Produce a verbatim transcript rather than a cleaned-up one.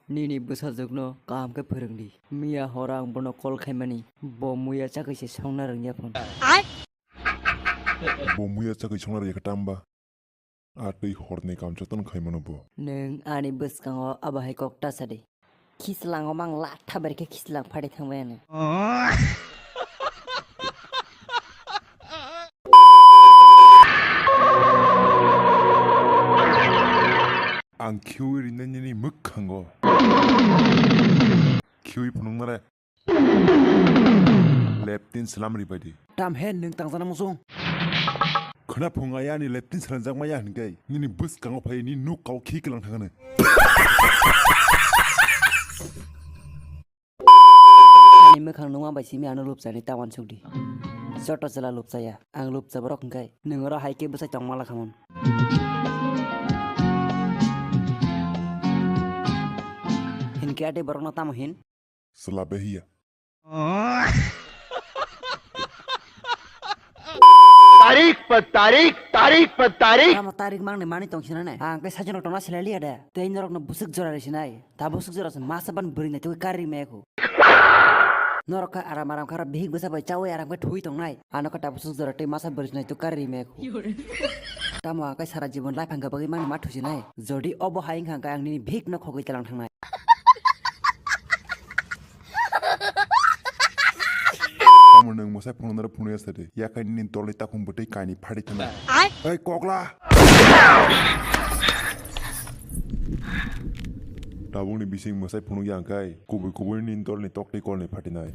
Nini bwsajwkno kaham khe phwrwng di. Miya horo ang bono call khaimani, bo muya chakwi se songna rwngya phone. Bo muya chakwi songna rwngya khe tamba? A twi horni kam jotono khaimano bo. Nwng ani bwskango abo hai kok ta sa di. Khislango mang latha ber khe khislang phari thangbai ano. Ang khiui rinai nini mwkhango. Khiui phunuknare. Leptin slam ribai di. Tam he nwng tangjana muchung. Khwna phunga ya ani leptin slamjakma ya hinkai. Nini bwskango phai ni nuk kau khi kilang thangano. Ani mwkhang nungma bai simi ano lupchani ta wansuk di. Joto chwla lupchaya. Ang lupcha borok hinkai. Nwng oro hai khe bwsai tongma lakhamon. Hinkhe ate borokno tamo hin? Chwla behiya. Tarik pa tarik, tarik pa tarik. Tamo tarik mangni mani tong sinane. Ang khe sajino tongna silai liya de. Tei norokno busuk jora ri sinai. Ta busuk jora se masa ban bwrwi nai twi kari me khu. Norok kha aram aram khara bihik bwsa bai chawi aram khe thui tongnai. Ano kha ta busuk jora tei masa bwrwi nai twi kari me khu. Tamo ang khe sara jibon lai phang khe bagwi mani ma thusinai. Jodi obo hai wngkha khe ang nini bihik no khogwi tlang thangnai. Tamo nwng mwsai phunuknare phunukya sadi. Yakhai nini dolni takhum bwtwi kainwi phari thangna. Ai. Ei kokla! Tabukni bising mwsai phunukya hwnkhai kubui kubui nini dolni toktwi kolni phatinai.